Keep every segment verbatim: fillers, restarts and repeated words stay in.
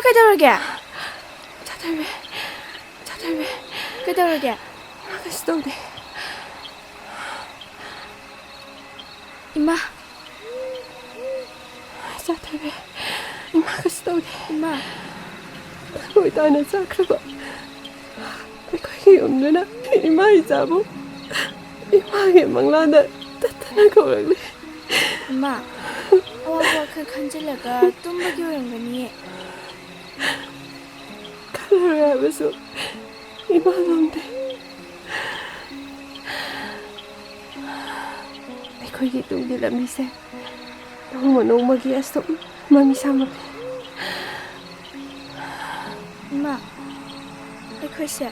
ꯀꯩꯗꯧꯔꯒꯦ? ꯆꯥꯊꯣꯏꯕꯤ, ꯆꯥꯊꯣꯏꯕꯤ꯫ ꯀꯩꯗꯧꯔꯒꯦ? ꯀꯩꯁꯨ ꯇꯧꯗꯦ꯫ ꯏꯃꯥ꯫ ꯆꯥꯊꯣꯏꯕꯤ꯫ ꯏꯃꯥ ꯀꯩꯁꯨ ꯇꯧꯗꯦ꯫ ꯏꯃꯥ꯫ ꯊꯃꯣꯏ ꯇꯥꯅ ꯆꯠꯈ꯭ꯔꯕ ꯑꯩꯈꯣꯏꯒꯤ ꯌꯨꯝꯗꯨꯅ ꯏꯃꯥ ꯏꯆꯥꯕꯨ ꯏꯃꯥꯒꯤ ꯃꯪꯂꯥꯟꯗ ꯇꯠꯇꯅ ꯀꯧꯔꯛꯂꯤ꯫ ꯏꯃꯥ, ꯑꯋꯥꯕ ꯋꯥꯈꯜ ꯈꯟꯖꯤꯜꯂꯒ ꯇꯨꯝꯕꯒꯤ ꯑꯣꯏꯔꯝꯒꯅꯤꯌꯦ꯫ ꯈꯜꯂꯔꯣꯏ ꯍꯥꯏꯕꯁꯨ ꯏꯃꯥ ꯉꯝꯗꯦ꯫ ꯑꯩꯈꯣꯏꯒꯤ ꯇꯨꯡꯒꯤ ꯂꯝꯕꯤꯁꯦ ꯅꯣꯡꯃ ꯅꯣꯡꯃꯒꯤ ꯑꯁꯨꯝ ꯃꯃꯤ ꯁꯥꯃꯛꯂꯦ꯫ ꯏꯃꯥ, ꯑꯩꯈꯣꯏꯁꯦ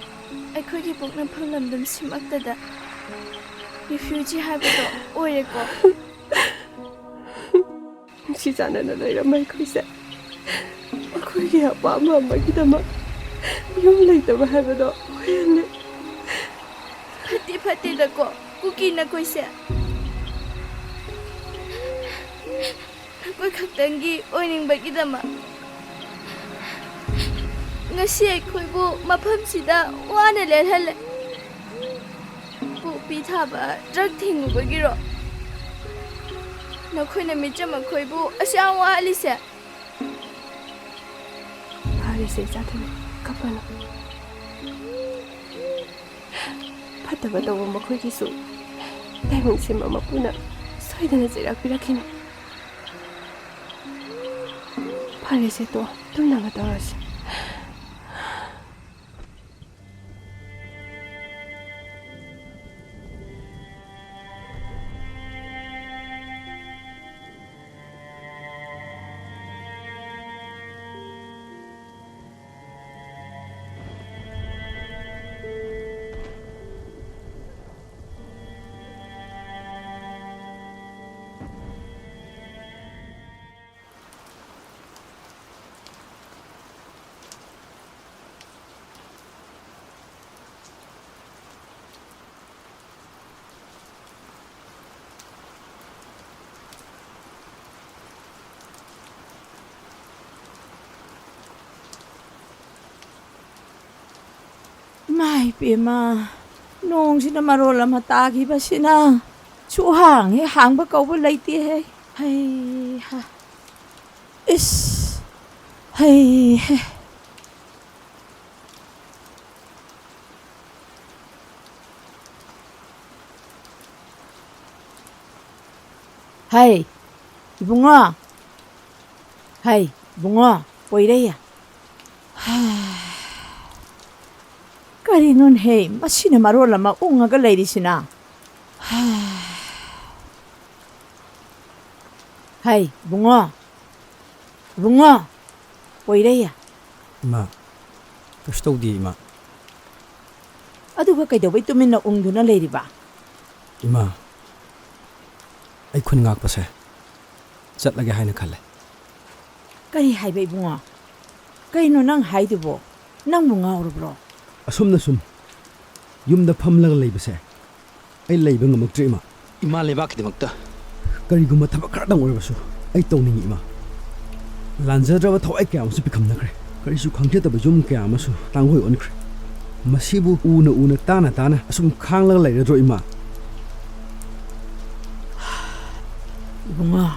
ꯑꯩꯈꯣꯏꯒꯤ ꯄꯣꯛꯅꯐꯝ ꯂꯝꯗꯝ ꯁꯤꯃꯛꯇꯗ refugee ꯍꯥꯏꯕꯗꯣ ꯑꯣꯏꯔꯦꯀꯣ꯫ ꯅꯨꯡꯁꯤ ꯆꯥꯟꯅꯅ ꯂꯩꯔꯝꯕ ꯑꯩꯈꯣꯏꯁꯦ ꯃꯈꯣꯏꯒꯤ ꯑꯄꯥꯝꯕ ꯑꯃꯒꯤꯗꯃꯛ ꯌꯨꯝ ꯂꯩꯇꯕ ꯍꯥꯏꯕꯗꯣ ꯑꯣꯏꯍꯜꯂꯦ꯫ ꯐꯠꯇꯤ ꯐꯠꯇꯦꯗꯀꯣ ꯀꯨꯀꯤ ꯅꯈꯣꯏꯁꯦ꯫ ꯅꯈꯣꯏ ꯈꯛꯇꯪꯒꯤ ꯑꯣꯏꯅꯤꯡꯕꯒꯤꯗꯃꯛ ꯉꯁꯤ ꯑꯩꯈꯣꯏꯕꯨ ꯃꯐꯝꯁꯤꯗ ꯋꯥꯅ ꯂꯦꯜꯍꯜꯂꯦ꯫ ꯄꯣꯄꯤ ꯊꯥꯕ ꯗ꯭ꯔꯒ ꯊꯤꯡꯉꯨꯕꯒꯤꯔꯣ ꯅꯈꯣꯏꯅ ꯃꯤꯆꯝ ꯑꯩꯈꯣꯏꯕꯨ ꯑꯁꯨꯛ ꯌꯥꯝ ꯋꯥꯍꯜꯂꯤꯁꯦ? ꯐꯔꯦꯁꯦ, ꯏꯆꯥꯊꯣꯏꯕꯤ, ꯀꯞꯄꯅꯨ꯫ ꯐꯠꯇꯕ ꯇꯧꯕ ꯃꯈꯣꯏꯒꯤꯁꯨ ꯇꯥꯏꯕꯪ ꯁꯤꯟꯕ ꯃꯄꯨꯅ ꯁꯣꯏꯗꯅ ꯆꯩꯔꯥꯛ ꯄꯤꯔꯛꯈꯤꯅꯤ꯫ ꯐꯔꯦꯁꯦ, ꯇꯣ, ꯇꯨꯝꯅꯕ ꯇꯧꯔꯁꯤ꯫ ꯑꯥꯏ ꯄꯦꯝꯃ, ꯅꯣꯡꯁꯤꯅ ꯃꯔꯣꯜ ꯑꯃ ꯇꯥꯈꯤꯕꯁꯤꯅ ꯁꯨꯍꯥꯡ ꯍꯦꯛ ꯍꯥꯡꯕ ꯀꯧꯕ ꯂꯩꯇꯦꯍꯦ꯫ ꯍꯩ ꯍꯥ꯫ ꯏꯁ꯫ ꯍꯩ ꯍꯦ꯫ ꯍꯩ, ꯏꯕꯨꯡꯉꯣ꯫ ꯍꯩ, ꯏꯕꯨꯡꯉꯣ, ꯄꯣꯏꯔꯩ꯫ ꯀꯔꯤꯅꯣꯅꯦꯍꯦ, ꯃꯁꯤꯅ ꯃꯔꯣꯜ ꯑꯃ ꯎꯪꯉꯒ ꯂꯩꯔꯤꯁꯤꯅ? ꯍꯩ, ꯏꯕꯨꯡꯉꯣ꯫ ꯏꯕꯨꯡꯉꯣ, ꯄꯣꯏꯔꯩ꯫ ꯏꯃꯥ, ꯀꯩꯁꯨ ꯇꯧꯗꯦ, ꯏꯃꯥ꯫ ꯑꯗꯨꯒ ꯀꯩꯗꯧꯕꯩ ꯇꯨꯃꯤꯟꯅ ꯎꯪꯗꯨꯅ ꯂꯩꯔꯤꯕ? ꯏꯃꯥ, ꯑꯩ ꯈꯨꯟ ꯉꯥꯛꯄꯁꯦ ꯆꯠꯂꯒꯦ ꯍꯥꯏꯅ ꯈꯜꯂꯦ꯫ ꯀꯔꯤ ꯍꯥꯏꯕ, ꯏꯕꯨꯡꯉꯣ? ꯀꯩꯅꯣ ꯅꯪ ꯍꯥꯏꯗꯨꯕꯣ? ꯅꯪꯕꯨ ꯉꯥꯎꯔꯕ꯭ꯔꯣ? ꯑꯁꯨꯝꯅ ꯁꯨꯝ ꯌꯨꯝꯗ ꯐꯝꯂꯒ ꯂꯩꯕꯁꯦ ꯑꯩ ꯂꯩꯕ ꯉꯝꯃꯛꯇ꯭ꯔꯦ, ꯏꯃꯥ꯫ ꯏꯃꯥ ꯂꯩꯕꯥꯛꯀꯤꯗꯃꯛꯇ ꯀꯔꯤꯒꯨꯝꯕ ꯊꯕꯛ ꯈꯔꯗꯪ ꯑꯣꯏꯔꯕꯁꯨ ꯑꯩ ꯇꯧꯅꯤꯡꯉꯤ, ꯏꯃꯥ꯫ ꯂꯥꯟꯖꯗ꯭ꯔꯕ ꯊꯋꯥꯏ ꯀꯌꯥ ꯑꯃꯁꯨ ꯄꯤꯈꯝꯅꯈ꯭ꯔꯦ꯫ ꯀꯔꯤꯁꯨ ꯈꯪꯖꯗꯕ ꯌꯨꯝ ꯀꯌꯥ ꯑꯃꯁꯨ ꯇꯥꯡꯒꯣꯏ ꯑꯣꯟꯈ꯭ꯔꯦ꯫ ꯃꯁꯤꯕꯨ ꯎꯅ ꯎꯅ, ꯇꯥꯅ ꯇꯥꯅ ꯑꯁꯨꯝ ꯈꯥꯡꯂꯒ ꯂꯩꯔꯗ꯭ꯔꯣ, ꯏꯃꯥ? ꯏꯕꯨꯡꯉꯣ,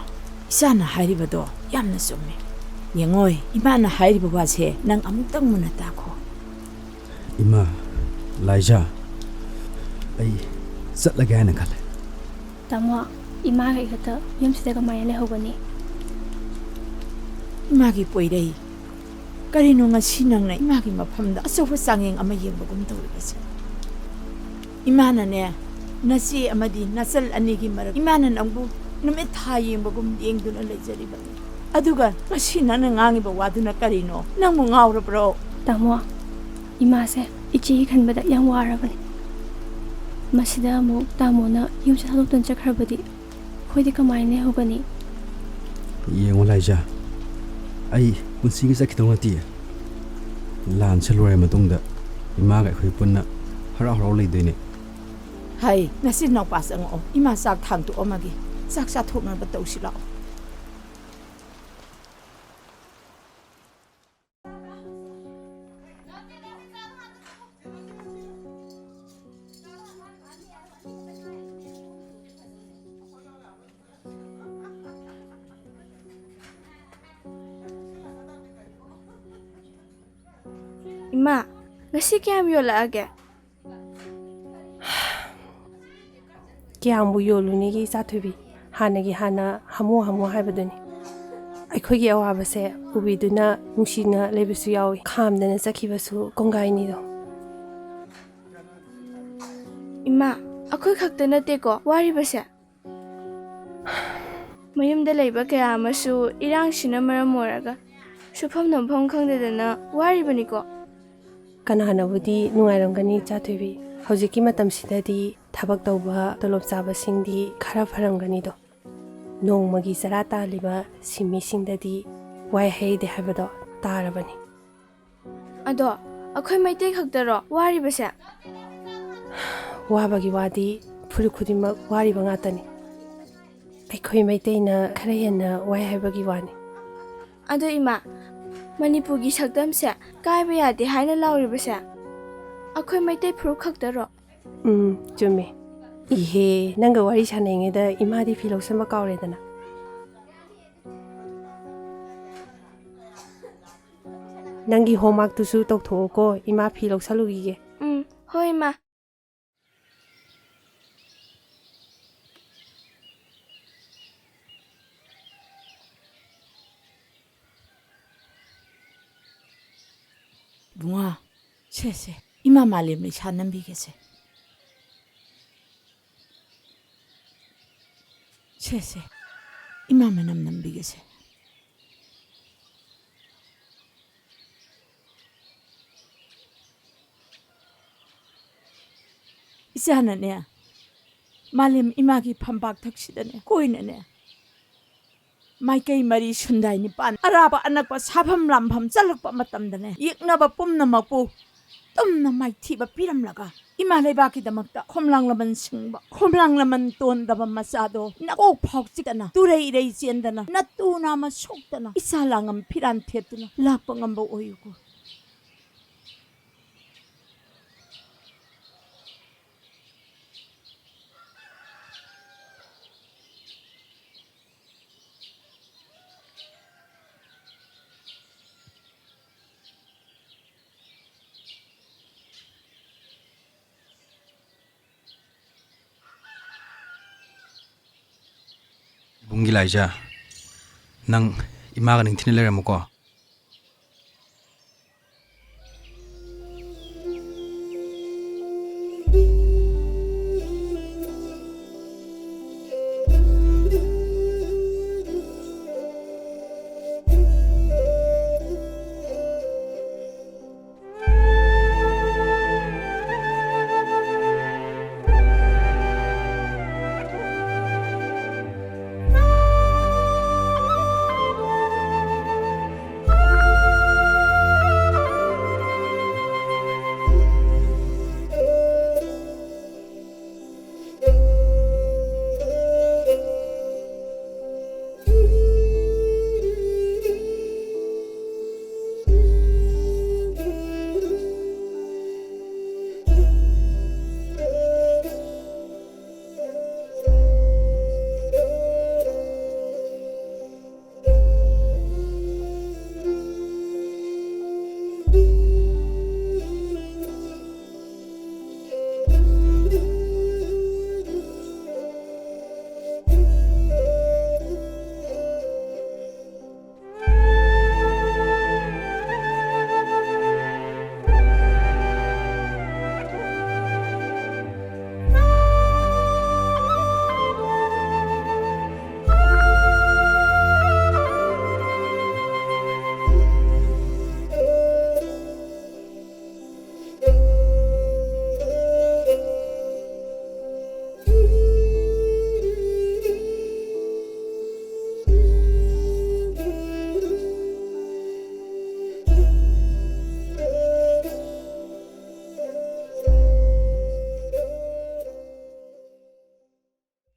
ꯏꯆꯥꯅ ꯍꯥꯏꯔꯤꯕꯗꯣ ꯌꯥꯝꯅ ꯆꯨꯝꯃꯤ꯫ ꯌꯦꯡꯉꯣꯏ, ꯏꯃꯥꯅ ꯍꯥꯏꯔꯤꯕ ꯋꯥꯁꯦ ꯅꯪ ꯑꯃꯨꯛꯇꯪ ꯃꯨꯟꯅ ꯇꯥꯈꯣ꯫ ꯏꯃꯥ, ꯂꯥꯏꯖꯥ, ꯑꯩ ꯆꯠꯂꯒꯦ ꯍꯥꯏꯅ ꯈꯜꯂꯦ꯫ ꯇꯥꯃꯣ, ꯏꯃꯥꯒ ꯑꯩ ꯈꯛꯇ ꯌꯨꯝꯁꯤꯗ ꯀꯃꯥꯏꯅ ꯂꯩꯍꯧꯒꯅꯤ? ꯏꯃꯥꯒꯤ ꯄꯣꯏꯔꯩ, ꯀꯔꯤꯅꯣ ꯉꯁꯤ ꯅꯪꯅ ꯏꯃꯥꯒꯤ ꯃꯐꯝꯗ ꯑꯆꯧꯕ ꯆꯥꯡꯌꯦꯡ ꯑꯃ ꯌꯦꯡꯕꯒꯨꯝ ꯇꯧꯔꯤꯕꯁꯦ? ꯏꯃꯥꯅꯅꯦ, ꯅꯆꯦ ꯑꯃꯗꯤ ꯅꯆꯜ ꯑꯅꯤꯒꯤ ꯃꯔꯛ, ꯏꯃꯥꯅ ꯅꯪꯕꯨ ꯅꯨꯃꯤꯠ ꯊꯥ ꯌꯦꯡꯕꯒꯨꯝ ꯌꯦꯡꯗꯨꯅ ꯂꯩꯖꯔꯤꯕꯅꯤ꯫ ꯑꯗꯨꯒ ꯉꯁꯤ ꯅꯪꯅ ꯉꯥꯡꯉꯤꯕ ꯋꯥꯗꯨꯅ ꯀꯔꯤꯅꯣ? ꯅꯪꯕꯨ ꯉꯥꯎꯔꯕ꯭ꯔꯣ? ꯇꯥꯃꯣ, ꯏꯃꯥꯁꯦ ꯏꯆꯦꯒꯤ ꯈꯟꯕꯗ ꯌꯥꯝ ꯋꯥꯔꯕꯅꯤ꯫ ꯃꯁꯤꯗ ꯑꯃꯨꯛ ꯇꯥꯃꯣꯅ ꯌꯨꯝꯁꯦ ꯊꯥꯗꯣꯛꯇꯨꯅ ꯆꯠꯈ꯭ꯔꯕꯗꯤ ꯑꯩꯈꯣꯏꯗꯤ ꯀꯃꯥꯏꯅ ꯂꯩꯍꯧꯒꯅꯤ? ꯌꯦꯡꯉꯣ ꯂꯥꯏꯖꯥ, ꯑꯩ ꯄꯨꯟꯁꯤꯒꯤ ꯆꯠꯈꯤꯗꯧ ꯅꯠꯇꯤꯌꯦ꯫ ꯂꯥꯟꯁꯦ ꯂꯣꯏꯔ ꯃꯇꯨꯡꯗ ꯏꯃꯥꯒ ꯑꯩꯈꯣꯏ ꯄꯨꯟꯅ ꯍꯔꯥꯎ ꯍꯔꯥꯎ ꯂꯩꯗꯣꯏꯅꯦ꯫ ꯍꯩ, ꯅꯆꯤꯟ ꯅꯅꯥꯎꯄꯥ ꯆꯪꯉꯛꯑꯣ, ꯏꯃꯥ ꯆꯥꯛ ꯊꯥꯡꯇꯣꯛꯑꯝꯃꯒꯦ, ꯆꯥꯛ ꯆꯥꯊꯣꯛꯅꯕ ꯇꯧꯁꯤ ꯂꯥꯛꯑꯣ꯫ ꯏꯃꯥ, ꯉꯁꯤ ꯀꯌꯥꯝ ꯌꯣꯜꯂꯛꯑꯒꯦ? ꯀꯌꯥꯝꯕꯨ ꯌꯣꯜꯂꯨꯅꯤꯒꯦ, ꯏꯆꯥꯊꯣꯏꯕꯤ? ꯍꯥꯟꯅꯒꯤ ꯍꯥꯟꯅ, ꯍꯥꯃꯨ ꯍꯥꯃꯨ ꯍꯥꯏꯕꯗꯨꯅꯤ꯫ ꯑꯩꯈꯣꯏꯒꯤ ꯑꯋꯥꯕꯁꯦ ꯎꯕꯤꯗꯨꯅ ꯅꯨꯡꯁꯤꯅ ꯂꯩꯕꯁꯨ ꯌꯥꯎꯏ, ꯈꯥꯝꯗꯅ ꯆꯠꯈꯤꯕꯁꯨ ꯀꯣꯡꯒꯥꯏꯅꯤꯗꯣ꯫ ꯏꯃꯥ, ꯑꯩꯈꯣꯏ ꯈꯛꯇ ꯅꯠꯇꯦꯀꯣ ꯋꯥꯔꯤꯕꯁꯦ꯫ ꯃꯌꯨꯝꯗ ꯂꯩꯕ ꯀꯌꯥ ꯑꯃꯁꯨ ꯏꯔꯥꯡꯁꯤꯅ ꯃꯔꯝ ꯑꯣꯏꯔꯒ ꯁꯨꯐꯝ ꯅꯣꯝꯐꯝ ꯈꯪꯗꯗꯅ ꯋꯥꯔꯤꯕꯅꯤꯀꯣ꯫ ꯀꯅꯥꯅꯕꯨꯗꯤ ꯅꯨꯡꯉꯥꯏꯔꯝꯒꯅꯤ, ꯏꯆꯥꯊꯣꯏꯕꯤ? ꯍꯧꯖꯤꯛꯀꯤ ꯃꯇꯝꯁꯤꯗꯗꯤ ꯊꯕꯛ ꯇꯧꯕ ꯇꯣꯂꯣꯞ ꯆꯥꯕꯁꯤꯡꯗꯤ ꯈꯔ ꯐꯔꯝꯒꯅꯤꯗꯣ꯫ ꯅꯣꯡꯃꯒꯤ ꯆꯔꯥ ꯇꯥꯜꯂꯤꯕ ꯁꯤꯟꯃꯤꯁꯤꯡꯗꯗꯤ ꯋꯥꯏ ꯍꯩꯗꯦ ꯍꯥꯏꯕꯗꯣ ꯇꯥꯔꯕꯅꯤ꯫ ꯑꯗꯣ ꯑꯩꯈꯣꯏ ꯃꯩꯇꯩ ꯈꯛꯇꯔꯣ ꯋꯥꯔꯤꯕꯁꯦ? ꯋꯥꯕꯒꯤ ꯋꯥꯗꯤ ꯐꯨꯔꯨꯞ ꯈꯨꯗꯤꯡꯃꯛ ꯋꯥꯔꯤꯕ ꯉꯥꯛꯇꯅꯤ꯫ ꯑꯩꯈꯣꯏ ꯃꯩꯇꯩꯅ ꯈꯔ ꯍꯦꯟꯅ ꯋꯥꯏ ꯍꯥꯏꯕꯒꯤ ꯋꯥꯅꯤ꯫ ꯑꯗꯣ ꯏꯃꯥ, ꯃꯅꯤꯄꯨꯔꯒꯤ ꯁꯛꯇꯝꯁꯦ ꯀꯥꯏꯕ ꯌꯥꯗꯦ ꯍꯥꯏꯅ ꯂꯥꯎꯔꯤꯕꯁꯦ ꯑꯩꯈꯣꯏ ꯃꯩꯇꯩ ꯐꯨꯔꯨꯞ ꯈꯛꯇꯔꯣ? ꯎꯝ, ꯆꯨꯝꯃꯦ꯫ ꯏꯍꯦ, ꯅꯪꯒ ꯋꯥꯔꯤ ꯁꯥꯟꯅꯔꯤꯉꯩꯗ ꯏꯃꯥꯗꯤ ꯐꯤ ꯂꯧꯁꯟꯕ ꯀꯥꯎꯔꯦꯗꯅ꯫ ꯅꯪꯒꯤ ꯍꯣꯝꯋꯥꯛꯇꯨꯁꯨ ꯇꯧꯊꯣꯛꯑꯣꯀꯣ, ꯏꯃꯥ ꯐꯤ ꯂꯧꯁꯜꯂꯨꯈꯤꯒꯦ꯫ ꯎꯝ, ꯍꯣꯏ ꯏꯃꯥ꯫ ꯏꯕꯨꯡꯉꯣ, ꯁꯦ, ꯁꯦ, ꯏꯃꯥ ꯃꯥꯂꯦꯝꯅ ꯏꯁꯥ ꯅꯝꯕꯤꯒꯦꯁꯦ꯫ ꯁꯦ, ꯁꯦ, ꯏꯃꯥ ꯃꯅꯝ ꯅꯝꯕꯤꯒꯦꯁꯦ꯫ ꯏꯆꯥꯅꯅꯦ, ꯃꯥꯂꯦꯝ ꯏꯃꯥꯒꯤ ꯐꯝꯄꯥꯛ ꯊꯛꯁꯤꯗꯅꯦ, ꯀꯣꯏꯅꯅꯦ, ꯃꯥꯏꯀꯩ ꯃꯔꯤ ꯁꯨꯟꯗꯥꯏ ꯅꯤꯄꯥꯟ ꯑꯔꯥꯞꯄ ꯑꯅꯛꯄ ꯁꯥꯐꯝ ꯂꯥꯝꯐꯝ ꯆꯠꯂꯛꯄ ꯃꯇꯝꯗꯅꯦ, ꯌꯦꯛꯅꯕ ꯄꯨꯝꯅꯃꯛꯄꯨ ꯇꯨꯝꯅ ꯃꯥꯏꯊꯤꯕ ꯄꯤꯔꯝꯂꯒ, ꯏꯃꯥ ꯂꯩꯕꯥꯛꯀꯤꯗꯃꯛꯇ ꯈꯣꯝꯂꯥꯡ ꯂꯃꯟ ꯁꯤꯡꯕ, ꯈꯣꯝꯂꯥꯡ ꯂꯃꯟ ꯇꯣꯟꯗꯕ ꯃꯆꯥꯗꯣ ꯅꯀꯣꯛ ꯐꯥꯎ ꯆꯤꯛꯇꯅ, ꯇꯨꯔꯩ ꯏꯔꯩ ꯆꯦꯟꯗꯅ, ꯅꯠꯇꯨ ꯅꯥꯝꯃ ꯁꯣꯛꯇꯅ, ꯏꯆꯥ ꯂꯥꯡꯉꯝ ꯐꯤꯔꯥꯟ ꯊꯦꯠꯇꯨꯅ ꯂꯥꯛꯄ ꯉꯝꯕ ꯑꯣꯏꯌꯨꯀꯣ꯫ ꯏꯕꯨꯡꯒꯤ ꯂꯥꯏꯖ, ꯅꯪ ꯏꯃꯥꯒ ꯅꯤꯡꯊꯤꯅ ꯂꯩꯔꯝꯃꯨꯀꯣ꯫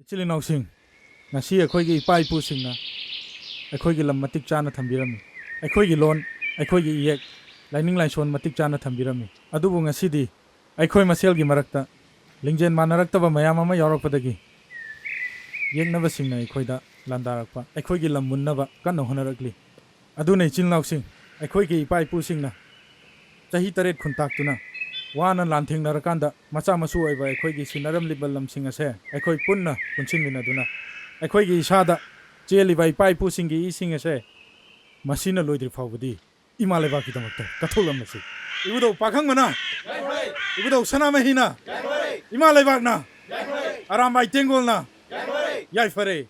ꯏꯆꯤꯜ ꯏꯅꯥꯎꯁꯤꯡ, ꯉꯁꯤ ꯑꯩꯈꯣꯏꯒꯤ ꯏꯄꯥ ꯏꯄꯨꯁꯤꯡꯅ ꯑꯩꯈꯣꯏꯒꯤ ꯂꯝ ꯃꯇꯤꯛ ꯆꯥꯅ ꯊꯝꯕꯤꯔꯝꯃꯤ꯫ ꯑꯩꯈꯣꯏꯒꯤ ꯂꯣꯟ, ꯑꯩꯈꯣꯏꯒꯤ ꯏꯌꯦꯛ, ꯂꯥꯏꯅꯤꯡ ꯂꯥꯏꯁꯣꯟ ꯃꯇꯤꯛ ꯆꯥꯅ ꯊꯝꯕꯤꯔꯝꯃꯤ꯫ ꯑꯗꯨꯕꯨ ꯉꯁꯤꯗꯤ ꯑꯩꯈꯣꯏ ꯃꯁꯦꯜꯒꯤ ꯃꯔꯛꯇ ꯂꯤꯡꯖꯦꯜ ꯃꯥꯟꯅꯔꯛꯇꯕ ꯃꯌꯥꯝ ꯑꯃ ꯌꯥꯎꯔꯛꯄꯗꯒꯤ ꯌꯦꯛꯅꯕꯁꯤꯡꯅ ꯑꯩꯈꯣꯏꯗ ꯂꯥꯟꯗꯥꯔꯛꯄ, ꯑꯩꯈꯣꯏꯒꯤ ꯂꯝ ꯃꯨꯟꯅꯕ ꯀꯟꯅ ꯍꯣꯠꯅꯔꯛꯂꯤ꯫ ꯑꯗꯨꯅ ꯏꯆꯤꯜ ꯏꯅꯥꯎꯁꯤꯡ, ꯑꯩꯈꯣꯏꯒꯤ ꯏꯄꯥ ꯏꯄꯨꯁꯤꯡꯅ ꯆꯍꯤ ꯇꯔꯦꯠ ꯈꯨꯟꯇꯥꯛꯇꯨꯅ ꯋꯥꯅ ꯂꯥꯟꯊꯦꯡꯅꯔꯀꯥꯟꯗ ꯃꯆꯥ ꯃꯁꯨ ꯑꯣꯏꯕ ꯑꯩꯈꯣꯏꯒꯤ ꯁꯤꯟꯅꯔꯝꯂꯤꯕ ꯂꯝꯁꯤꯡ ꯑꯁꯦ ꯑꯩꯈꯣꯏ ꯄꯨꯟꯅ ꯄꯨꯟꯁꯤꯟꯃꯤꯟꯅꯗꯨꯅ ꯑꯩꯈꯣꯏꯒꯤ ꯏꯁꯥꯗ ꯆꯦꯜꯂꯤꯕ ꯏꯄꯥ ꯏꯄꯨꯁꯤꯡꯒꯤ ꯏꯁꯤꯡ ꯑꯁꯦ ꯃꯁꯤꯅ ꯂꯣꯏꯗ꯭ꯔꯤ ꯐꯥꯎꯕꯗꯤ ꯏꯃꯥ ꯂꯩꯕꯥꯛꯀꯤꯗꯃꯛꯇ ꯀꯠꯊꯣꯛꯂꯝꯃꯁꯤ꯫ ꯏꯕꯨꯙꯧ ꯄꯥꯈꯪꯕꯅ, ꯏꯕꯨꯙꯧ ꯁꯅꯥꯃꯍꯤꯅ, ꯏꯃꯥ ꯂꯩꯕꯥꯛꯅ, ꯑꯔꯥꯝꯕꯥꯏ ꯇꯦꯡꯒꯣꯜꯅ ꯌꯥꯏꯐꯔꯦ꯫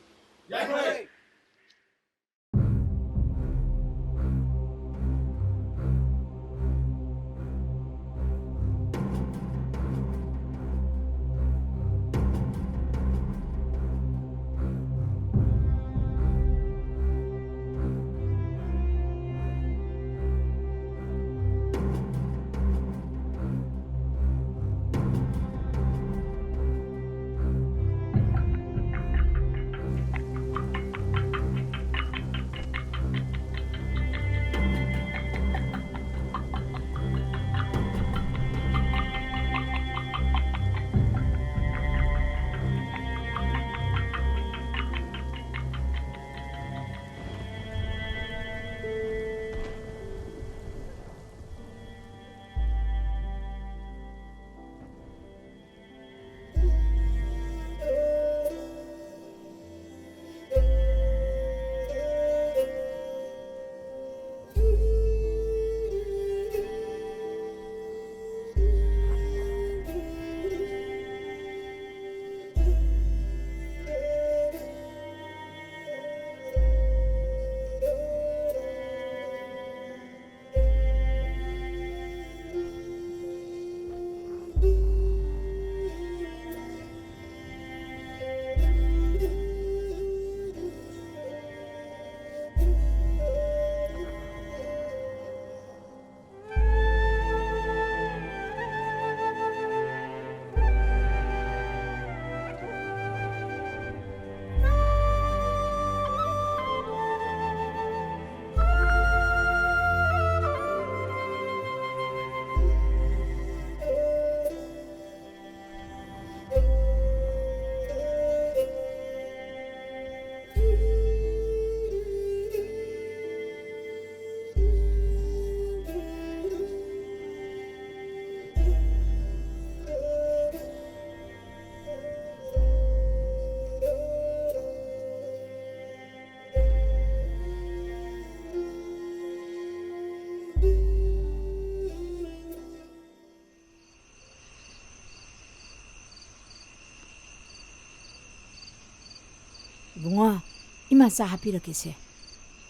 ꯏꯃꯥ, ꯆꯥ ꯍꯥꯞꯄꯤꯔꯛꯀꯦꯁꯦ꯫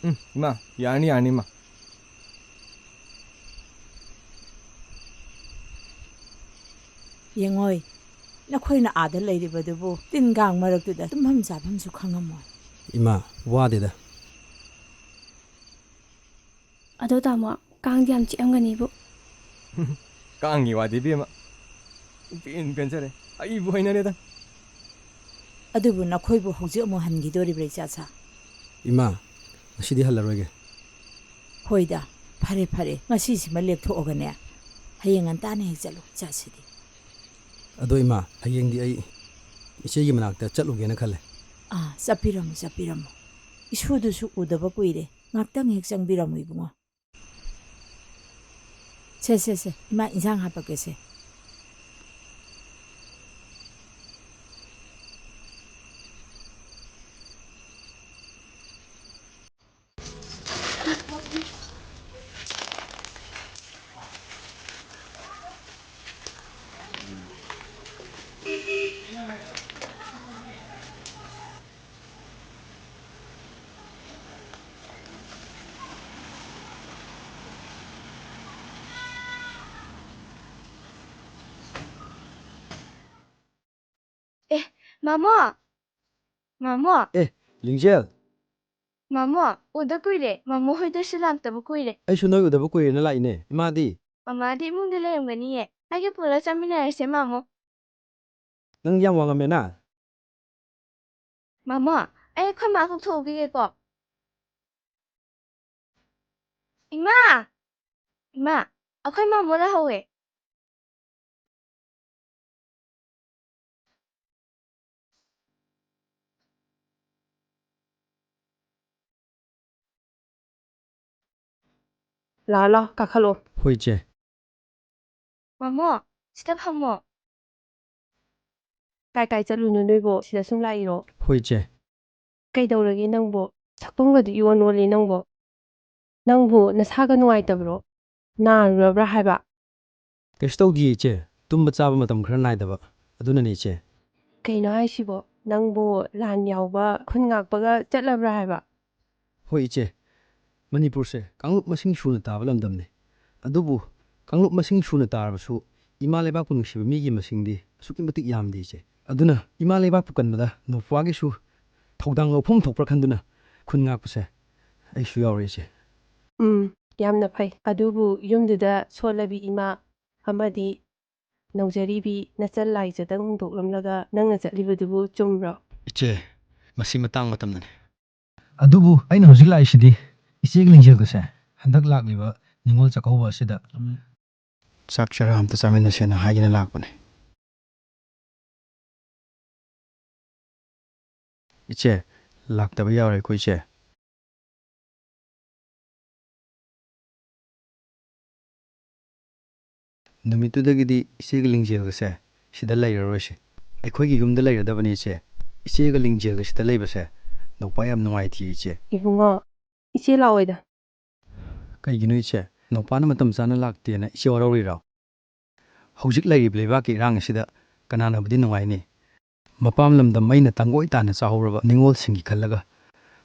ꯎꯝ, ꯏꯃꯥ, ꯌꯥꯔꯅꯤ, ꯌꯥꯔꯅꯤ, ꯏꯃꯥ꯫ ꯌꯦꯡꯉꯣꯏ, ꯅꯈꯣꯏꯅ ꯑꯥꯗ ꯂꯩꯔꯤꯕꯗꯨꯕꯨ ꯇꯤꯟ ꯀꯥꯡ ꯃꯔꯛꯇꯨꯗ ꯇꯨꯝꯐꯝ ꯆꯥꯐꯝꯁꯨ ꯈꯪꯉꯝꯃꯣꯏ꯫ ꯏꯃꯥ, ꯋꯥꯗꯦꯗ꯫ ꯑꯗꯣ ꯇꯥꯃꯣ, ꯀꯥꯡꯗꯤ ꯌꯥꯝ ꯆꯤꯛꯑꯝꯒꯅꯤꯕꯨ꯫ ꯀꯥꯡꯒꯤ ꯋꯥꯗꯤ, ꯏꯕꯦꯝꯃ, ꯄꯦꯟ ꯄꯦꯟꯖꯔꯦ꯫ ꯑꯩꯕꯨ ꯍꯩꯅꯔꯦꯗ꯫ ꯑꯗꯨꯕꯨ ꯅꯈꯣꯏꯕꯨ ꯍꯧꯖꯤꯛ ꯑꯃꯨꯛ ꯍꯟꯈꯤꯗꯣꯔꯤꯕ꯭ꯔꯥ, ꯏꯆꯥꯁꯥ? ꯏꯃꯥ, ꯉꯁꯤꯗꯤ ꯍꯜꯂꯔꯣꯏꯒꯦ꯫ ꯍꯣꯏꯗ, ꯐꯔꯦ ꯐꯔꯦ, ꯉꯁꯤꯁꯤꯃ ꯂꯦꯛꯊꯣꯛꯑꯒꯅꯦ, ꯍꯌꯦꯡ ꯉꯟꯇꯥꯅ ꯍꯦꯛ ꯆꯠꯂꯨ, ꯏꯆꯥꯁꯤꯗꯤ꯫ ꯑꯗꯣ ꯏꯃꯥ, ꯍꯌꯦꯡꯗꯤ ꯑꯩ ꯏꯆꯦꯒꯤ ꯃꯅꯥꯛꯇ ꯆꯠꯂꯨꯒꯦꯅ ꯈꯜꯂꯦ꯫ ꯑꯥ, ꯆꯠꯄꯤꯔꯝꯃꯨ, ꯆꯠꯄꯤꯔꯝꯃꯨ꯫ ꯏꯁꯨꯗꯨꯁꯨ ꯎꯗꯕ ꯀꯨꯏꯔꯦ, ꯉꯥꯛꯇꯪ ꯍꯦꯛ ꯆꯪꯕꯤꯔꯝꯃꯨ, ꯏꯕꯨꯡꯉꯣ꯫ ꯁꯦ, ꯁꯦ, ꯁꯦ, ꯏꯃꯥ, ꯏꯟꯁꯥꯡ ꯍꯥꯞꯄꯛꯀꯦꯁꯦ꯫ ꯑꯦ, ꯃꯥꯃꯣ! ꯃꯥꯃꯣ! ꯑꯦ, ꯂꯤꯡꯖꯦꯜ! ꯃꯥꯃꯣ, ꯎꯗ ꯀꯨꯏꯔꯦ꯫ ꯃꯥꯃꯣ ꯍꯣꯏꯗꯁꯨ ꯂꯥꯛꯇꯕ ꯀꯨꯏꯔꯦ꯫ ꯑꯩꯁꯨ ꯅꯣꯏ ꯎꯗꯕ ꯀꯨꯏꯔꯦꯅ ꯂꯥꯛꯏꯅꯦ꯫ ꯏꯃꯥꯗꯤ? ꯃꯃꯥꯗꯤ ꯏꯃꯨꯡꯗ ꯂꯩꯔꯝꯒꯅꯤꯌꯦ꯫ ꯑꯩꯒ ꯄꯨꯂꯞ ꯆꯥꯃꯤꯟꯅꯔꯁꯦ, ꯃꯥꯃꯣ꯫ ꯅꯪ ꯌꯥꯝ ꯋꯥꯉꯝꯃꯦꯅ꯫ ꯃꯥꯃꯣ, ꯑꯩ ꯑꯩꯈꯣꯏ ꯃꯥ ꯀꯧꯊꯣꯛꯎꯈꯤꯒꯦꯀꯣ꯫ ꯏꯃꯥ! ꯏꯃꯥ, ꯑꯩꯈꯣꯏ ꯃꯥꯃꯣ ꯂꯥꯛꯍꯧꯋꯦ꯫ ꯂꯥꯛꯑꯣ, ꯂꯥꯛꯑꯣ, ꯀꯥꯈꯠꯂꯣ꯫ ꯍꯣꯏ, ꯏꯆꯦ꯫ ꯃꯥꯃꯣ, ꯁꯤꯗ ꯐꯝꯃꯣ꯫ ꯀꯥꯏ ꯀꯥꯏ ꯆꯠꯂꯨꯏꯅꯣ ꯅꯣꯏꯕꯣ? ꯁꯤꯗ ꯁꯨꯝ ꯂꯥꯛꯏꯔꯣ? ꯍꯣꯏ, ꯏꯆꯦ꯫ ꯀꯩꯗꯧꯔꯒꯦ ꯅꯪꯕꯣ? ꯁꯛꯇꯝꯒꯗꯤ ꯏꯑꯣꯟ ꯑꯣꯜꯂꯤ ꯅꯪꯕꯣ꯫ ꯅꯪꯕꯨ ꯅꯁꯥꯒ ꯅꯨꯡꯉꯥꯏꯇꯕ꯭ꯔꯣ? ꯅꯥꯔꯨꯔꯕ꯭ꯔꯥ ꯍꯥꯏꯕ? ꯀꯩꯁꯨ ꯇꯧꯗꯤꯌꯦ, ꯏꯆꯦ꯫ ꯇꯨꯝꯕ ꯆꯥꯕ ꯃꯇꯝ ꯈꯔ ꯅꯥꯏꯗꯕ, ꯑꯗꯨꯅꯅꯦ, ꯏꯆꯦ꯫ ꯀꯩꯅꯣ ꯍꯥꯏꯁꯤꯕꯣ? ꯅꯪꯕꯨ ꯂꯥꯟ ꯌꯥꯎꯕ ꯈꯨꯟ ꯉꯥꯛꯄꯒ ꯆꯠꯂꯕ꯭ꯔꯥ ꯍꯥꯏꯕ? ꯍꯣꯏ, ꯏꯆꯦ꯫ ꯃꯅꯤꯄꯨꯔꯁꯦ ꯀꯥꯡꯂꯨꯞ ꯃꯁꯤꯡ ꯁꯨꯅ ꯇꯥꯕ ꯂꯝꯗꯝꯅꯤ꯫ ꯑꯗꯨꯕꯨ ꯀꯥꯡꯂꯨꯞ ꯃꯁꯤꯡ ꯁꯨꯅ ꯇꯥꯔꯕꯁꯨ ꯏꯃꯥ ꯂꯩꯕꯥꯛꯄꯨ ꯅꯨꯡꯁꯤꯕ ꯃꯤꯒꯤ ꯃꯁꯤꯡꯗꯤ ꯑꯁꯨꯛꯀꯤ ꯃꯇꯤꯛ ꯌꯥꯝꯗꯦ, ꯏꯆꯦ꯫ ꯑꯗꯨꯅ ꯏꯃꯥ ꯂꯩꯕꯥꯛꯄꯨ ꯀꯟꯕꯗ ꯅꯧꯄꯥꯒꯤꯁꯨ ꯊꯧꯗꯥꯡ ꯂꯧꯐꯝ ꯊꯣꯛꯄ꯭ꯔꯥ ꯈꯟꯗꯨꯅ ꯈꯨꯟ ꯉꯥꯛꯄꯁꯦ ꯑꯩꯁꯨ ꯌꯥꯎꯔꯦ, ꯏꯆꯦ꯫ ꯎꯝ, ꯌꯥꯝꯅ ꯐꯩ꯫ ꯑꯗꯨꯕꯨ ꯌꯨꯝꯗꯨꯗ ꯁꯣꯜꯂꯕꯤ ꯏꯃꯥ ꯑꯃꯗꯤ ꯅꯧꯖꯔꯤꯕꯤ ꯅꯆꯜ ꯂꯥꯏꯖꯗꯪ ꯍꯨꯟꯗꯣꯛꯂꯝꯂꯒ ꯅꯪꯅ ꯆꯠꯂꯤꯕꯗꯨꯕꯨ ꯆꯨꯝꯕ꯭ꯔꯣ? ꯏꯆꯦ, ꯃꯁꯤ ꯃꯇꯥꯡ ꯃꯇꯝꯅꯅꯤ꯫ ꯑꯗꯨꯕꯨ ꯑꯩꯅ ꯍꯧꯖꯤꯛ ꯂꯥꯛꯏꯁꯤꯗꯤ ꯏꯆꯦꯒꯤ ꯂꯤꯡꯖꯦꯜꯒꯁꯦ ꯍꯟꯗꯛ ꯂꯥꯛꯂꯤꯕ ꯅꯤꯉꯣꯜ ꯆꯥꯛꯀꯧꯕ ꯑꯁꯤꯗ ꯆꯥꯛ ꯆꯔꯥ ꯑꯝꯇ ꯆꯥꯃꯤꯟꯅꯁꯦꯅ ꯍꯥꯏꯒꯦꯅ ꯂꯥꯛꯄꯅꯦ꯫ ꯏꯆꯦ, ꯂꯥꯛꯇꯕ ꯌꯥꯔꯣꯏꯀꯣ, ꯏꯆꯦ꯫ ꯅꯨꯃꯤꯠꯇꯨꯗꯒꯤꯗꯤ ꯏꯆꯦꯒꯤ ꯂꯤꯡꯖꯦꯜꯒꯁꯦ ꯁꯤꯗ ꯂꯩꯔꯔꯣꯏꯁꯦ꯫ ꯑꯩꯈꯣꯏꯒꯤ ꯌꯨꯝꯗ ꯂꯩꯔꯗꯕꯅꯤ, ꯏꯆꯦ꯫ ꯏꯆꯦꯒ ꯂꯤꯡꯖꯦꯜꯒ ꯁꯤꯗ ꯂꯩꯕꯁꯦ ꯅꯧꯄꯥ ꯌꯥꯝ ꯅꯨꯡꯉꯥꯏꯇꯦ, ꯏꯆꯦ꯫ ꯏꯕꯨꯡꯉꯣ, ꯏꯆꯦ ꯂꯥꯛꯑꯣꯏꯗ꯫ ꯀꯩꯒꯤꯅꯣ, ꯏꯆꯦ? ꯅꯧꯄꯥꯅ ꯃꯇꯝ ꯆꯥꯅ ꯂꯥꯛꯇꯦꯅ ꯏꯆꯦ ꯋꯥꯔꯧꯔꯤꯔꯣ? ꯍꯧꯖꯤꯛ ꯂꯩꯔꯤꯕ ꯂꯩꯕꯥꯛꯀꯤ ꯏꯔꯥꯡ ꯑꯁꯤꯗ ꯀꯅꯥꯅꯕꯨꯗꯤ ꯅꯨꯡꯉꯥꯏꯅꯤ? ꯃꯄꯥꯝ ꯂꯝꯗꯝ ꯃꯩꯅ ꯇꯥꯡꯒꯣꯏ ꯇꯥꯅ ꯆꯥꯍꯧꯔꯕ ꯅꯤꯉꯣꯜꯁꯤꯡꯒꯤ ꯈꯜꯂꯒ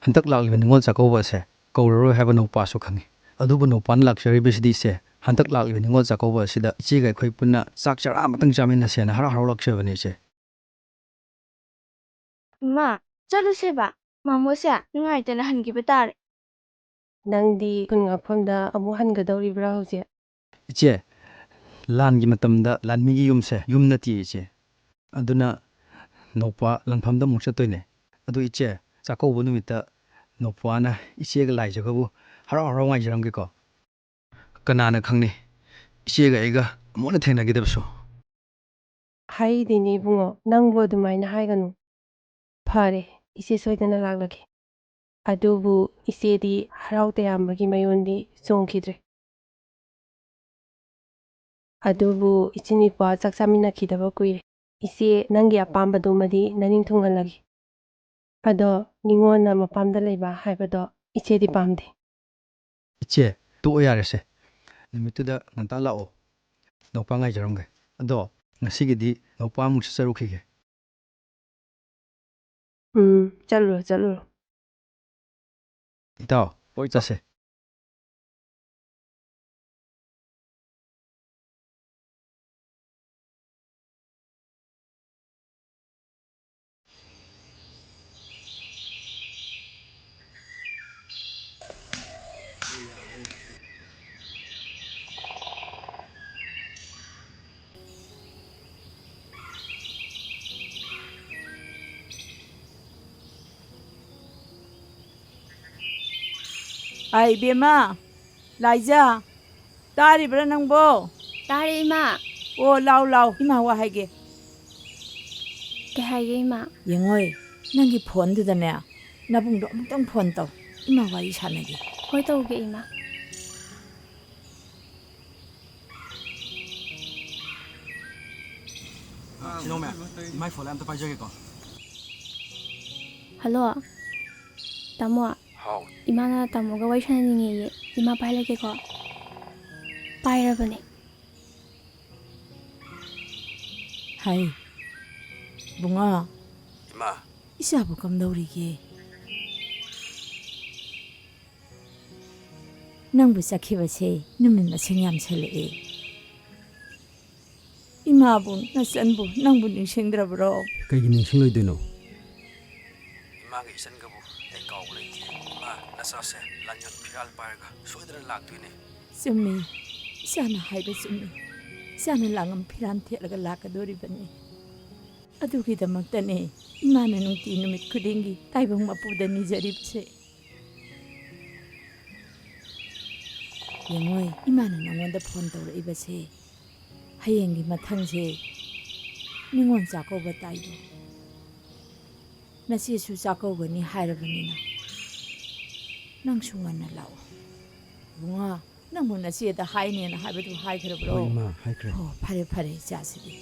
ꯍꯟꯗꯛ ꯂꯥꯛꯂꯤꯕ ꯅꯤꯉꯣꯜ ꯆꯥꯛꯀꯧꯕ ꯑꯁꯦ ꯀꯧꯔꯔꯣꯏ ꯍꯥꯏꯕ ꯅꯧꯄꯥꯁꯨ ꯈꯪꯉꯤ꯫ ꯑꯗꯨꯕꯨ ꯅꯧꯄꯥꯅ ꯂꯥꯛꯆꯔꯤꯕꯁꯤꯗꯤ, ꯏꯆꯦ, ꯍꯟꯗꯛ ꯂꯥꯛꯂꯤꯕ ꯅꯤꯉꯣꯜ ꯆꯥꯛꯀꯧꯕ ꯑꯁꯤꯗ ꯏꯆꯦꯒ ꯑꯩꯈꯣꯏ ꯄꯨꯟꯅ ꯆꯥꯛ ꯆꯔꯥ ꯑꯃꯇꯪ ꯆꯥꯃꯤꯟꯅꯁꯦꯅ ꯍꯔꯥꯎ ꯍꯔꯥꯎ ꯂꯥꯛꯆꯕꯅꯤ, ꯏꯆꯦ꯫ ꯏꯃꯥ, ꯆꯠꯂꯨꯁꯦꯕ꯫ ꯃꯥꯃꯣꯁꯦ ꯅꯨꯡꯉꯥꯏꯇꯅ ꯍꯟꯈꯤꯕ ꯇꯥꯔꯦ꯫ ꯅꯪꯗꯤ ꯈꯨꯟ ꯉꯥꯛꯐꯝꯗ ꯑꯃꯨꯛ ꯍꯟꯒꯗꯧꯔꯤꯕ꯭ꯔꯥ ꯍꯧꯖꯤꯛ? ꯏꯆꯦ, ꯂꯥꯟꯒꯤ ꯃꯇꯝꯗ ꯂꯥꯟꯃꯤꯒꯤ ꯌꯨꯝꯁꯦ ꯌꯨꯝ ꯅꯠꯇꯦ, ꯏꯆꯦ꯫ ꯑꯗꯨꯅ ꯅꯧꯄꯥ ꯂꯥꯟꯐꯝꯗ ꯑꯃꯨꯛ ꯆꯠꯇꯣꯏꯅꯦ꯫ ꯑꯗꯨ ꯏꯆꯦ, ꯆꯥꯛꯀꯧꯕ ꯅꯨꯃꯤꯠꯇ ꯅꯧꯄꯥꯅ ꯏꯆꯦꯒ ꯂꯥꯏꯖꯒꯕꯨ ꯍꯔꯥꯎ ꯍꯔꯥꯎ ꯉꯥꯏꯖꯔꯝꯒꯦꯀꯣ꯫ ꯀꯅꯥꯅ ꯈꯪꯅꯤ, ꯏꯆꯦꯒ ꯑꯩꯒ ꯑꯃꯨꯛ ꯍꯟꯅ ꯊꯦꯡꯅꯈꯤꯗꯕꯁꯨ꯫ ꯍꯥꯏꯗꯤꯅꯦ ꯏꯕꯨꯡꯉꯣ, ꯅꯪꯕꯨ ꯑꯗꯨꯃꯥꯏꯅ ꯍꯥꯏꯒꯅꯨ꯫ ꯐꯔꯦ, ꯏꯆꯦ ꯁꯣꯏꯗꯅ ꯂꯥꯛꯂꯒꯦ꯫ ꯑꯗꯨꯕꯨ ꯏꯆꯦꯗꯤ ꯍꯔꯥꯎ ꯇꯌꯥꯝꯕꯒꯤ ꯃꯌꯣꯟꯗꯤ ꯆꯣꯡꯈꯤꯗ꯭ꯔꯦ꯫ ꯑꯗꯨꯕꯨ ꯏꯆꯤꯟ ꯏꯄ꯭ꯋꯥ ꯆꯥꯛ ꯆꯥꯃꯤꯟꯅꯈꯤꯗꯕ ꯀꯨꯏꯔꯦ꯫ ꯏꯆꯦ, ꯅꯪꯒꯤ ꯑꯄꯥꯝꯕꯗꯨꯃꯗꯤ ꯅꯅꯤꯡ ꯊꯨꯡꯍꯜꯂꯒꯦ꯫ ꯑꯗꯣ ꯅꯤꯉꯣꯜꯅ ꯃꯄꯥꯝꯗ ꯂꯩꯕ ꯍꯥꯏꯕꯗꯣ ꯏꯆꯦꯗꯤ ꯄꯥꯝꯗꯦ꯫ ꯏꯆꯦ, ꯇꯣꯛꯑꯣ ꯌꯥꯔꯦꯁꯦ꯫ ꯅꯨꯃꯤꯠꯇꯨꯗ ꯉꯟꯇꯥ ꯂꯥꯛꯑꯣ꯫ ꯅꯧꯄꯥ ꯉꯥꯏꯖꯔꯝꯒꯦ꯫ ꯑꯗꯣ ꯉꯁꯤꯒꯤꯗꯤ ꯅꯧꯄꯥ ꯑꯃꯨꯛ ꯆꯠꯆꯔꯨꯈꯤꯒꯦ꯫ ꯎꯝ, ꯆꯠꯂꯨꯔꯣ, ꯆꯠꯂꯨꯔꯣ꯫ ꯏꯇꯥꯎ, ꯍꯣꯏ, ꯏꯇꯥꯎ꯫ ꯆꯠꯁꯦ꯫ ꯑꯥ, ꯏꯕꯦꯝꯃ, ꯂꯥꯏꯖꯥ, ꯇꯥꯔꯤꯕ꯭ꯔꯥ ꯅꯪꯕꯣ? ꯇꯥꯔꯦ, ꯏꯃꯥ꯫ ꯑꯣ, ꯂꯥꯎ, ꯂꯥꯎ, ꯏꯃꯥ ꯋꯥ ꯍꯥꯏꯒꯦ꯫ ꯀꯩ ꯍꯥꯏꯒꯦ, ꯏꯃꯥ? ꯌꯦꯡꯉꯣꯏ, ꯅꯪꯒꯤ ꯐꯣꯟꯗꯨꯗꯅꯦ, ꯅꯕꯨꯡꯗꯣ ꯑꯃꯨꯛꯇꯪ ꯐꯣꯟ ꯇꯧ, ꯏꯃꯥ ꯋꯥꯔꯤ ꯁꯥꯟꯅꯒꯦ꯫ ꯍꯣꯏ, ꯇꯧꯒꯦ, ꯏꯃꯥ꯫ ꯑꯥ, ꯁꯤꯂꯣꯡꯃꯦ, ꯏꯃꯥꯏ ꯐꯣꯟ ꯑꯝꯇ ꯄꯥꯏꯖꯒꯦꯀꯣ꯫ ꯍꯜꯂꯣ, ꯇꯥꯃꯣ꯫ ꯍꯥꯎ꯫ ꯏꯃꯥꯅ ꯇꯥꯃꯣꯒ ꯋꯥꯔꯤ ꯁꯥꯟꯅꯅꯤꯡꯉꯦꯌꯦ꯫ ꯏꯃꯥ ꯄꯥꯏꯍꯜꯂꯛꯀꯦꯀꯣ꯫ ꯄꯥꯏꯔꯕꯅꯦ꯫ ꯍꯥꯏ, ꯕꯨꯡꯉꯣ꯫ ꯏꯃꯥ꯫ ꯏꯆꯥꯕꯨ ꯀꯝꯗꯧꯔꯤꯒꯦ? ꯅꯪꯕꯨ ꯆꯠꯈꯤꯕꯁꯦ ꯅꯨꯃꯤꯠ ꯃꯁꯤꯡ ꯌꯥꯝꯁꯜꯂꯛꯑꯦ꯫ ꯏꯃꯥꯕꯨ, ꯅꯆꯟꯕꯨ, ꯅꯪꯕꯨ ꯅꯤꯡꯁꯤꯡꯗ꯭ꯔꯕ꯭ꯔꯣ? ꯀꯩꯒꯤ ꯅꯤꯡꯁꯤꯡꯂꯣꯏꯗꯣꯏꯅꯣ? ꯏꯃꯥꯒ ꯏꯆꯟꯒꯕꯨ ꯑꯩ ꯀꯥꯎꯕ ꯂꯩꯇꯦ꯫ ꯏꯃꯥ, ꯅꯆꯥꯁꯦ ꯂꯥꯡꯉꯝ ꯐꯤꯔꯥꯜ ꯄꯥꯏꯔꯒ ꯁꯣꯏꯗꯅ ꯂꯥꯛꯇꯣꯏꯅꯦ꯫ ꯆꯨꯝꯃꯤ꯫ ꯏꯆꯥꯅ ꯍꯥꯏꯕ ꯆꯨꯝꯃꯤ꯫ ꯏꯆꯥꯅ ꯂꯥꯡꯉꯝ ꯐꯤꯔꯥꯜ ꯊꯦꯠꯂꯒ ꯂꯥꯛꯀꯗꯣꯔꯤꯕꯅꯤ꯫ ꯑꯗꯨꯒꯤꯗꯃꯛꯇꯅꯦ ꯏꯃꯥꯅ ꯅꯨꯡꯇꯤ ꯅꯨꯃꯤꯠ ꯈꯨꯗꯤꯡꯒꯤ ꯇꯥꯏꯕꯪ ꯃꯄꯨꯗ ꯅꯤꯖꯔꯤꯕꯁꯦ꯫ ꯌꯦꯡꯉꯣꯏ, ꯏꯃꯥꯅ ꯅꯉꯣꯟꯗ ꯐꯣꯟ ꯇꯧꯔꯛꯏꯕꯁꯦ, ꯍꯌꯦꯡꯒꯤ ꯃꯊꯪꯁꯦ ꯅꯤꯉꯣꯜ ꯆꯥꯛꯀꯧꯕ ꯇꯥꯏꯗꯣ꯫ ꯅꯆꯦꯁꯨ ꯆꯥꯛꯀꯧꯒꯅꯤ ꯍꯥꯏꯔꯕꯅꯤꯅ ꯅꯪꯁꯨ ꯉꯟꯅ ꯂꯥꯛꯑꯣ꯫ ꯏꯕꯨꯡꯉꯣ, ꯅꯪꯕꯨ ꯅꯆꯦꯗ ꯍꯥꯏꯅꯦꯅ ꯍꯥꯏꯕꯗꯨ ꯍꯥꯏꯈ꯭ꯔꯕ꯭ꯔꯣ? ꯍꯣꯏ, ꯏꯃꯥ, ꯍꯥꯏꯈ꯭ꯔꯦ꯫ ꯑꯣ, ꯐꯔꯦ, ꯐꯔꯦ, ꯏꯆꯥꯁꯤꯗꯤ꯫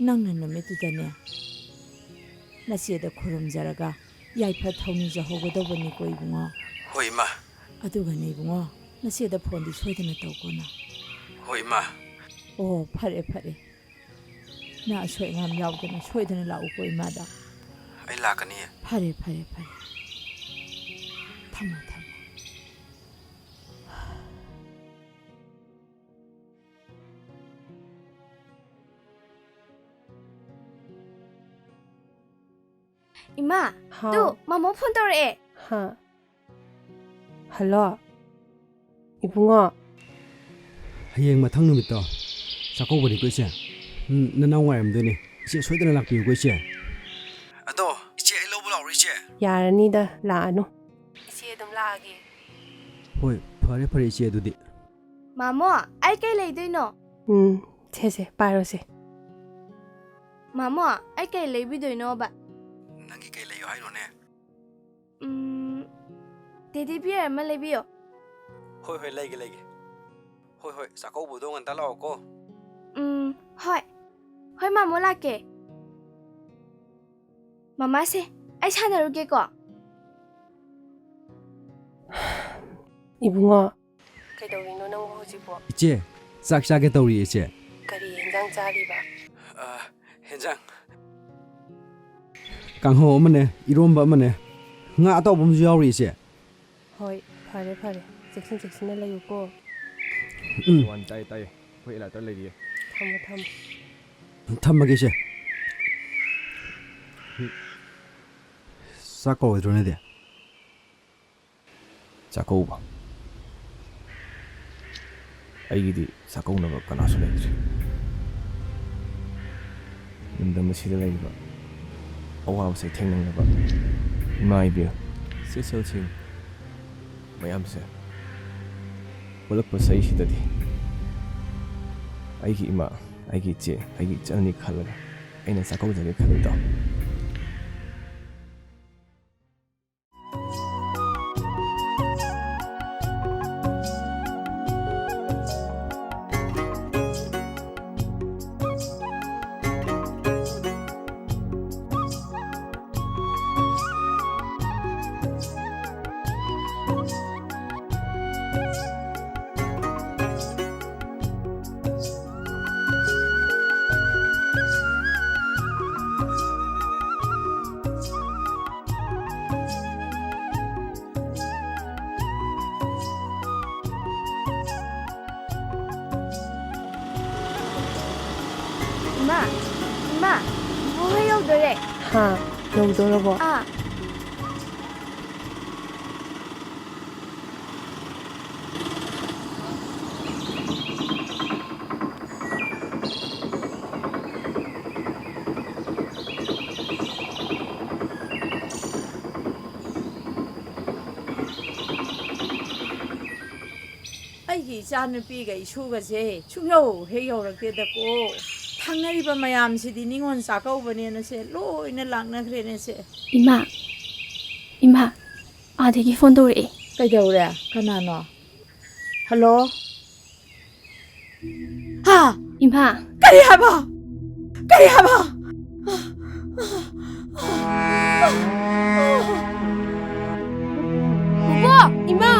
ꯅꯪꯅ ꯅꯨꯃꯤꯠꯇꯨꯗꯅꯦ, ꯅꯆꯦꯗ ꯈꯨꯔꯨꯝꯖꯔꯒ ꯌꯥꯏꯐ ꯊꯧꯅꯤꯖꯍꯧꯒꯗꯧꯕꯅꯤꯀꯣ, ꯏꯕꯨꯡꯉꯣ꯫ ꯍꯣꯏ, ꯏꯃꯥ꯫ ꯑꯗꯨꯒꯅꯦ, ꯏꯕꯨꯡꯉꯣ, ꯅꯆꯦꯗ ꯐꯣꯟꯗꯤ ꯁꯣꯏꯗꯅ ꯇꯧꯀꯣ ꯅꯪ꯫ ꯍꯣꯏ, ꯏꯃꯥ꯫ ꯑꯣ, ꯐꯔꯦ, ꯐꯔꯦ꯫ ꯅꯪ ꯑꯁꯣꯏ ꯑꯉꯥꯝ ꯌꯥꯎꯗꯅ ꯁꯣꯏꯗꯅ ꯂꯥꯛꯎꯀꯣ ꯏꯃꯥꯗ꯫ ꯑꯩ ꯂꯥꯛꯀꯅꯤꯌꯦ꯫ ꯐꯔꯦ, ꯐꯔꯦ, ꯐꯔꯦ꯫ ꯊꯝꯃꯣ, ꯊꯝꯃꯣ꯫ ꯏꯃꯥ, ꯍꯥꯎ꯫ ꯇꯨ, ꯃꯥꯃꯣ ꯐꯣꯟ ꯇꯧꯔꯛꯑꯦ꯫ ꯍꯥ꯫ ꯍꯜꯂꯣ꯫ ꯏꯕꯨꯡꯉꯣ꯫ ꯍꯌꯦꯡ ꯃꯊꯪ ꯅꯨꯃꯤꯠꯇꯣ ꯆꯥꯛꯀꯧꯕꯅꯤꯀꯣ, ꯏꯆꯦ꯫ ꯎꯝ, ꯅꯅꯥꯎ ꯉꯥꯏꯔꯝꯗꯣꯏꯅꯦ꯫ ꯏꯆꯦ ꯁꯣꯏꯗꯅ ꯂꯥꯛꯄꯤꯌꯨꯀꯣ, ꯏꯆꯦ꯫ ꯑꯗꯣ, ꯏꯆꯦ, ꯑꯩ ꯂꯧꯕ ꯂꯥꯛꯎꯔꯣ, ꯏꯆꯦ? ꯌꯥꯔꯅꯤꯗ, ꯂꯥꯛꯑꯅꯨ꯫ ꯏꯆꯦ ꯑꯗꯨꯝ ꯂꯥꯛꯑꯒꯦ꯫ ꯍꯣꯏ, ꯐꯔꯦ, ꯐꯔꯦ, ꯏꯆꯦ, ꯑꯗꯨꯗꯤ꯫ ꯃꯥꯃꯣ, ꯑꯩ ꯀꯩ ꯂꯩꯗꯣꯏꯅꯣ? ꯎꯝ, ꯁꯦ, ꯁꯦ, ꯄꯥꯏꯔꯣꯁꯦ꯫ ꯃꯥꯃꯣ, ꯑꯩ ꯀꯩ ꯂꯩꯕꯤꯗꯣꯏꯅꯣꯕ? ꯅꯪꯒꯤ ꯀꯩ ꯂꯩꯌꯣ ꯍꯥꯏꯅꯣꯅꯦ? ꯎꯝ, teddy bear ꯑꯃ ꯂꯩꯕꯤꯌꯣ꯫ ꯍꯣꯏ, ꯍꯣꯏ, ꯂꯩꯒꯦ, ꯂꯩꯒꯦ꯫ ꯍꯣꯏ, ꯍꯣꯏ, ꯆꯥꯛꯀꯧꯕꯗꯣ ꯉꯟꯇꯥ ꯂꯥꯛꯑꯣꯀꯣ꯫ ꯎꯝ, ꯍꯣꯏ꯫ ꯍꯣꯏ, ꯃꯥꯃꯣ, ꯂꯥꯛꯀꯦ꯫ ꯃꯃꯥꯁꯦ, ꯑꯩ ꯁꯥꯟꯅꯔꯨꯒꯦꯀꯣ꯫ ꯏꯕꯨꯡꯉꯣ꯫ ꯀꯩꯗꯧꯔꯤꯅꯣ ꯅꯪꯕꯨ ꯍꯧꯖꯤꯛꯄꯣ? ꯏꯆꯦ, ꯆꯥꯛ ꯆꯥꯒꯦ ꯇꯧꯔꯤ, ꯏꯆꯦ꯫ ꯀꯔꯤ ꯌꯦꯟꯖꯥꯡ ꯆꯥꯔꯤꯕ? ꯑ, ꯍꯦꯟꯖꯥꯡ꯫ ꯀꯥꯡꯍꯧ ꯑꯃꯅꯦ, ꯏꯔꯣꯝꯕ ꯑꯃꯅꯦ, ꯉꯥ ꯑꯇꯥꯎꯕ ꯑꯃꯁꯨ ꯌꯥꯎꯔꯤ, ꯏꯆꯦ꯫ ꯍꯣꯏ, ꯐꯔꯦ, ꯐꯔꯦ꯫ ꯆꯦꯛꯁꯤꯟ ꯆꯦꯛꯁꯤꯟꯅ ꯂꯩꯌꯨꯀꯣ꯫ ꯎꯝ꯫ ꯋꯥꯟ ꯇꯥꯏ, ꯇꯥꯏ꯫ ꯑꯩꯈꯣꯏ ꯑꯦꯂꯥꯔꯠꯇ ꯂꯩꯔꯤꯌꯦ꯫ ꯊꯝꯃꯣ, ꯊꯝꯃꯣ꯫ ꯊꯝꯃꯒꯦ, ꯏꯆꯦ꯫ ꯆꯥꯛ ꯀꯧꯔꯣꯏꯗ꯭ꯔꯣ ꯅꯣꯏꯗꯤ? ꯆꯥꯛꯀꯧꯕ꯫ ꯑꯩꯒꯤꯗꯤ ꯆꯥꯛꯀꯧꯅꯕ ꯀꯅꯥꯁꯨ ꯂꯩꯇ꯭ꯔꯦ꯫ ꯂꯝꯗꯝ ꯑꯁꯤꯗ ꯂꯩꯔꯤꯕ ꯑꯋꯥꯕꯁꯦ ꯊꯦꯡꯅꯅꯕ ꯏꯃꯥ ꯏꯕꯦꯜ, ꯆꯦ ꯁꯦꯜꯁꯤꯡ ꯃꯌꯥꯝꯁꯦ ꯄꯨꯜꯂꯛꯄ ꯆꯍꯤꯁꯤꯗꯗꯤ ꯑꯩꯒꯤ ꯏꯃꯥ, ꯑꯩꯒꯤ ꯏꯆꯦ, ꯑꯩꯒꯤ ꯏꯆꯟꯅꯤ ꯈꯜꯂꯒ ꯑꯩꯅ ꯆꯥꯛꯀꯧꯖꯒꯦ ꯈꯜꯂꯤꯗꯣ꯫ ꯗꯣꯔꯦ꯫ ꯍꯥ, ꯌꯧꯗꯣꯔꯕꯣ? ꯑꯥ꯫ ꯑꯩꯒꯤ ꯏꯆꯥꯅꯨꯄꯤꯒ ꯏꯁꯨꯒꯁꯦ ꯁꯨꯡꯌꯧ ꯍꯦꯛ ꯌꯧꯔꯛꯇꯦꯗꯀꯣ꯫ ꯊꯪꯅꯔꯤꯕ ꯃꯌꯥꯝꯁꯤꯗꯤ ꯅꯤꯉꯣꯜ ꯆꯥꯛꯀꯧꯕꯅꯦꯅ ꯁꯦ ꯂꯣꯏꯅ ꯂꯥꯛꯅꯈ꯭ꯔꯦꯅꯦ ꯁꯦ꯫ ꯏꯃꯥ, ꯏꯃꯥ, ꯑꯥꯗꯒꯤ ꯐꯣꯟ ꯇꯧꯔꯛꯑꯦ꯫ ꯀꯩꯗꯧꯔꯦ? ꯀꯅꯥꯅꯣ? ꯍꯜꯂꯣ? ꯍꯥ? ꯏꯃꯥ꯫ ꯀꯔꯤ ꯍꯥꯏꯕ? ꯀꯔꯤ ꯍꯥꯏꯕ? ꯕꯣꯕꯣꯛ! ꯏꯃꯥ!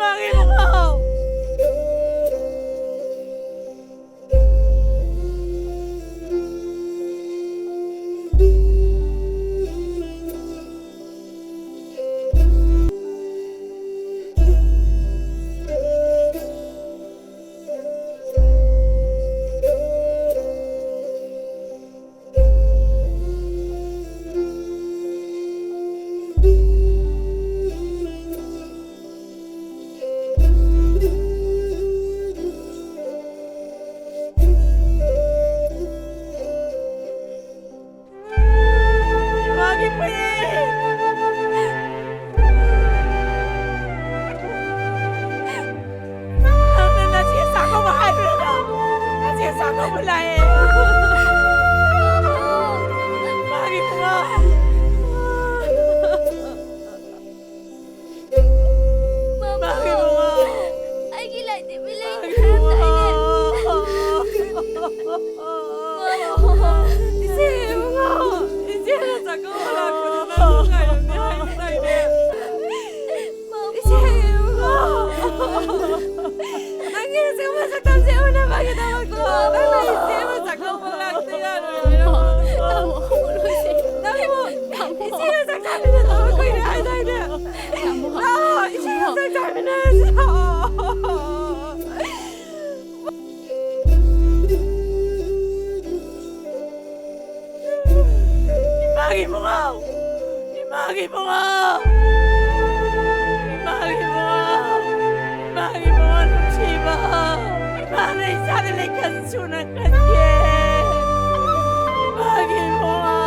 ꯏꯃꯥꯒꯤ ꯏꯕꯨꯡꯉꯣ! ꯏꯃꯥꯒꯤ ꯄꯨꯔꯤ! ꯅꯪꯅ ꯅꯆꯦ ꯆꯥꯛꯀꯧꯕ ꯍꯥꯏꯕ꯭ꯔꯥ? ꯅꯆꯦ ꯆꯥꯛꯀꯧꯕ ꯂꯥꯛꯑꯦ꯫ ꯏꯃꯥꯒꯤ ꯄꯨꯔꯤ! ꯃꯥꯒꯤ ꯃꯃꯥ! ꯑꯩꯒꯤ ꯂꯥꯏꯗꯤ ꯃꯤ ꯂꯩꯅꯤ ꯃꯥꯒꯤ ꯍꯥꯏꯔꯝꯗꯥꯏꯅꯦ꯫ ꯃꯃꯥ! ꯏꯆꯦ, ꯏꯕꯨꯡꯉꯣ! ꯏꯆꯦꯅ ꯆꯥꯛꯀꯧꯕ ꯂꯥꯛꯄꯗ ꯅꯪ ꯉꯥꯏꯔꯝꯅꯤ ꯍꯥꯏꯔꯝꯗꯥꯏꯅꯦ꯫ ꯏꯆꯦ, ꯏꯕꯨꯡꯉꯣ! ꯅꯪꯒꯤ ꯏꯆꯦ ꯃꯁꯛ ꯇꯝꯖꯦ ꯎꯅꯕꯒꯤꯗꯃꯛꯇꯣ ꯅꯪꯅ ꯏꯆꯦ ꯑꯃ ꯆꯥꯛꯀꯧꯕ ꯂꯥꯛꯇ ꯌꯥꯔꯣꯏ ꯍꯥꯏꯔꯝꯕꯗꯣ꯫ ꯅꯪꯕꯨ ꯏꯆꯦꯒ ꯆꯥꯛ ꯆꯥꯃꯤꯟꯅꯗꯕ ꯀꯨꯏꯔꯦ ꯍꯥꯏꯗꯥꯏꯅꯦ? ꯂꯥꯛꯑꯣ, ꯏꯆꯦꯒ ꯆꯥꯛ ꯆꯥꯃꯤꯟꯅꯔꯁꯤ ꯂꯥꯛꯑꯣ꯫ ꯏꯃꯥꯒꯤ ꯏꯕꯨꯡꯉꯣ! ꯏꯃꯥꯒꯤ ꯏꯕꯨꯡꯉꯣ! ꯏꯃꯥꯒꯤ ꯏꯕꯨꯡꯉꯣ! ꯏꯃꯥꯒꯤ ꯏꯕꯨꯡꯉꯣ ꯅꯨꯡꯁꯤꯕ! ꯏꯃꯥꯅ ꯏꯆꯥꯗ ꯂꯩꯈꯟ ꯁꯨꯅ ꯈꯟꯒꯦ! ꯏꯃꯥꯒꯤ ꯏꯕꯨꯡꯉꯣ!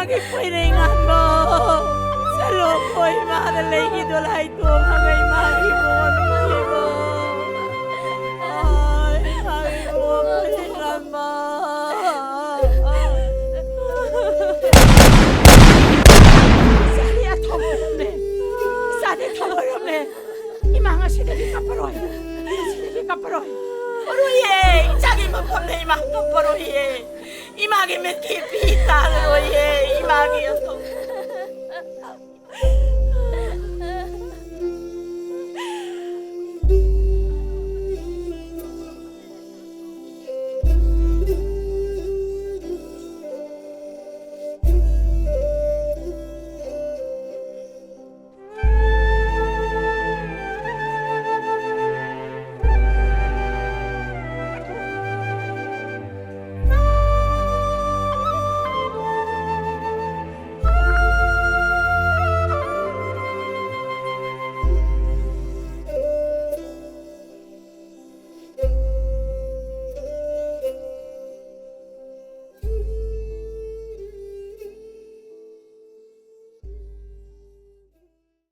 ꯏꯃꯥꯒꯤ ꯄꯣꯏꯔꯩ ꯉꯥꯟꯕ꯫ ꯆꯠꯂꯣꯀꯣ, ꯏꯃꯥꯗ ꯂꯩꯒꯤꯗꯣ ꯂꯥꯏ ꯇꯣꯡꯉꯒ ꯏꯃꯥꯒꯤ ꯏꯕꯨꯡꯉꯣ ꯅꯨꯡꯁꯤꯕ꯫ ꯑꯥ, ꯏꯃꯥꯒꯤ ꯏꯕꯨꯡꯉꯣ ꯄꯣꯏꯔꯩ ꯉꯥꯟꯕ꯫ ꯏꯆꯥꯗꯤ ꯑꯊꯧꯕꯔꯣꯝꯅꯦ꯫ ꯏꯆꯥꯗꯤ ꯑꯊꯧꯕꯔꯣꯝꯅꯦ꯫ ꯏꯃꯥ ꯉꯁꯤꯗꯒꯤ ꯀꯞꯄꯔꯣꯏ꯫ ꯉꯁꯤꯗꯒꯤ ꯀꯞꯄꯔꯣꯏ꯫ ꯀꯞꯄꯔꯣꯏꯌꯦ꯫ ꯏꯆꯥꯒꯤ ꯃꯐꯝꯗ ꯏꯃꯥ ꯀꯞꯄꯔꯣꯏꯌꯦ꯫ ꯏꯃꯥꯒꯤ ꯃꯤꯠꯀꯤ ꯏꯄꯤ ꯇꯥꯔꯔꯣꯏꯌꯦ꯫ ꯏꯃꯥꯒꯤ ꯑꯊꯧꯕ꯫